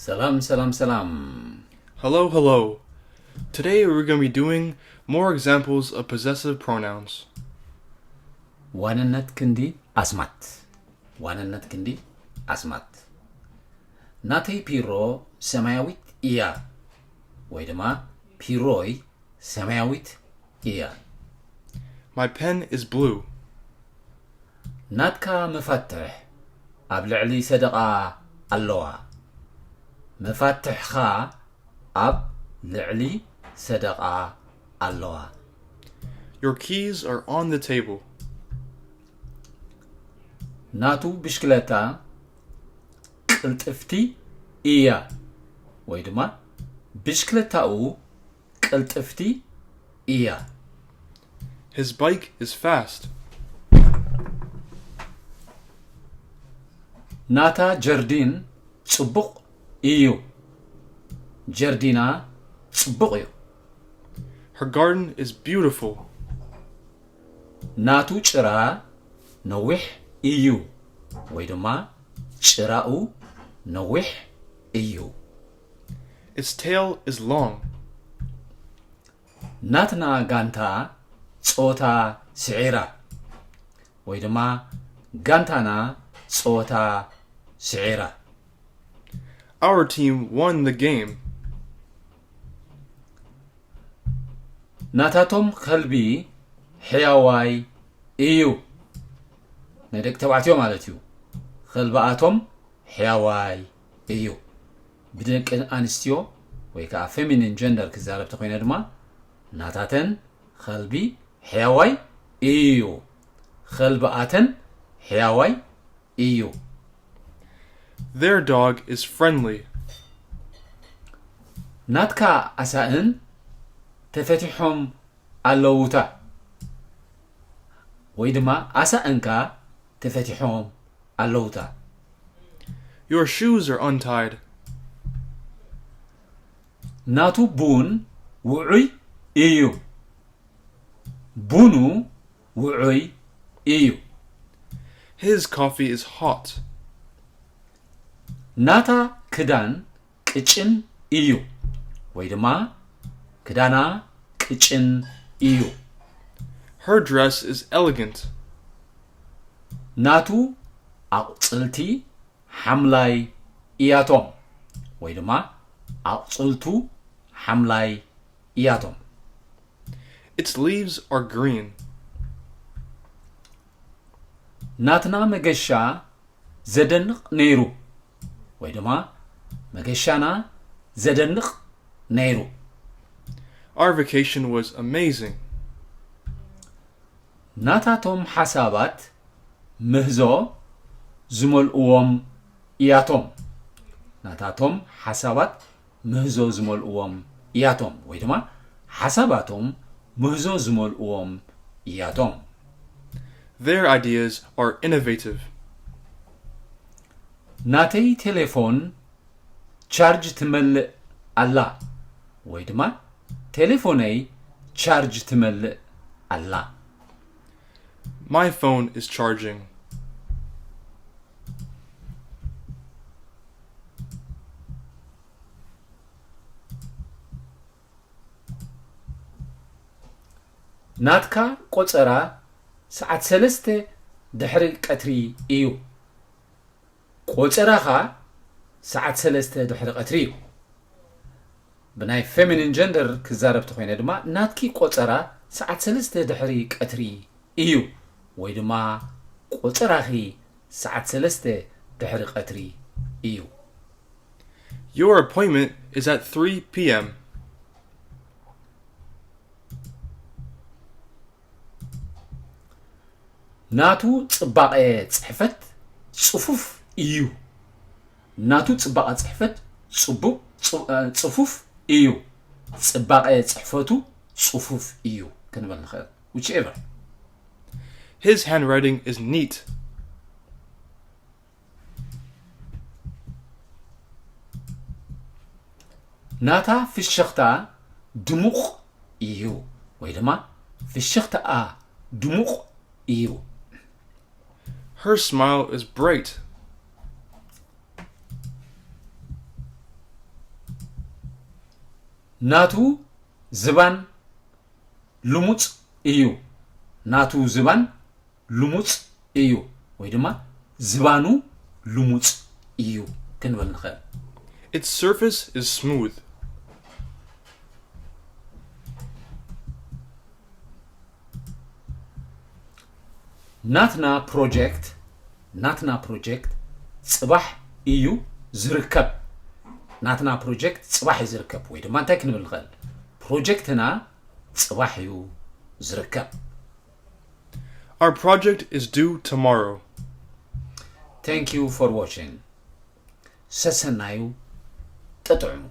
ሰላም ሰላም ሰላም። Hello, hello. Today we're going to be doing more examples of possessive pronouns. ዋንነት ክንዲ ኣስማት። ዋንነት ክንዲ ኣስማት። ናተይ ፒሮ ሰማያዊት እያ፣ ወይ ድማ ፒሮይ ሰማያዊት እያ። My pen is blue. ናትካ መፋትሕ ኣብ ልዕሊ ሰደቓ ኣለዋ። መፋትሕኻ ኣብ ልዕሊ ሰደቓ ኣለዋ። Your keys are on the table. ናቱ ብሽክለታ ቅልጥፍቲ እያ፣ ወይ ድማ ብሽክለታኡ ቅልጥፍቲ እያ። His bike is fast. ናታ ጀርዲን ጽቡቕ እዩ። ጀርዲና ጽቡቕ እዩ። Her garden is beautiful. ናቱ ጭራ ነዊሕ እዩ፣ ወይ ድማ ጭራኡ ነዊሕ እዩ። Its tail is long. ናትና ጋንታ ጸወታ ስዒራ፣ ወይ ድማ ጋንታና ጸወታ ስዒራ። Our team won the game. ናታቶም ከልቢ ሕያዋይ እዩ። ናይ ደቂ ተባዕትዮ ማለት እዩ። ከልብኣቶም ሕያዋይ እዩ። ብደቂ ኣንስትዮ ወይ ከዓ ፌሚኒን ጀንደር ክዛረብ ተኮይነ ድማ ናታተን ከልቢ ሕያዋይ እዩ። ከልብኣተን ሕያዋይ እዩ። Their dog is friendly. ናትካ ኣሳእን ተፈቲሖም ኣለውታ፣ ወይ ድማ ኣሳእንካ ተፈቲሖም ኣለውታ። Your shoes are untied. ናቱ ቡን ውዑይ እዩ። ቡኑ ውዑይ እዩ። His coffee is hot. ናታ ክዳን ቅጭን እዩ፣ ወይ ድማ ክዳና ቅጭን እዩ። Her dress is elegant. ናቱ ኣቑጽልቲ ሓምላይ እያቶም፣ ወይ ድማ ኣቑጽልቱ ሓምላይ እያቶም። Its leaves are green. ናትና መገሻ ዘደንቕ ነይሩ፣ ወይ ድማ መገሻና ዘደንቕ ነይሩ። Our vacation was amazing. ናታቶም ሓሳባት ምህዞ ዝመልእዎም እያቶም። ናታቶም ሓሳባት ምህዞ ዝመልእዎም እያቶም፣ ወይ ድማ ሓሳባቶም ምህዞ ዝመልእዎም እያቶም። Their ideas are innovative. ናተይ ቴሌፎን ቻርጅ ትመልእ ኣላ፣ ወይ ድማ ቴሌፎነይ ቻርጅ ትመልእ ኣላ። My phone is charging. ናትካ ቆጸራ ሰዓት ሰለስተ ድሕሪ ቀትሪ እዩ። ቆጸራኻ ሰዓት ሰለስተ ድሕሪ ቀትሪ እዩ። ብናይ ፌሚኒን ጀንደር ክዛረብ ተኾይነ ድማ ናትኪ ቆጸራ ሰዓት ሰለስተ ድሕሪ ቀትሪ እዩ፣ ወይ ድማ ቆጸራኺ ሰዓት ሰለስተ ድሕሪ ቀትሪ እዩ። Your appointment is at three p.m. ናቱ ጽባቐ ጽሕፈት ጽፉፍ እዩ። ናቱ ጽባቐ ጽሕፈት ጽቡቕ ጽ- እ፣ ጽፉፍ እዩ። ጽባቐ ጽሕፈቱ ጽፉፍ እዩ ክንብል ንኽእል። Whichever. His handwriting is neat. ናታ ፍሽኽታ ድሙቕ እዩ፣ ወይ ድማ ፍሽኽታኣ ድሙቕ እዩ። Her smile is bright. ናቱ ዝባን ልሙጽ እዩ። ናቱ ዝባን ልሙጽ እዩ፣ ወይ ድማ ዝባኑ ልሙጽ እዩ ክንብል ንኽእል። Its surface is smooth. ናትና ፕሮጀክት ናትና ፕሮጀክት ጽባሕ እዩ ዝርከብ። ናትና ፕሮጀክት ጽባሕ እዩ ዝርከብ፣ ወይ ድማ እንታይ ክንብል ንኽእል? ፕሮጀክትና ጽባሕ እዩ ዝርከብ። Our project is due tomorrow. Thank you for watching። ሰሰናዩ ጠጥዕሙ።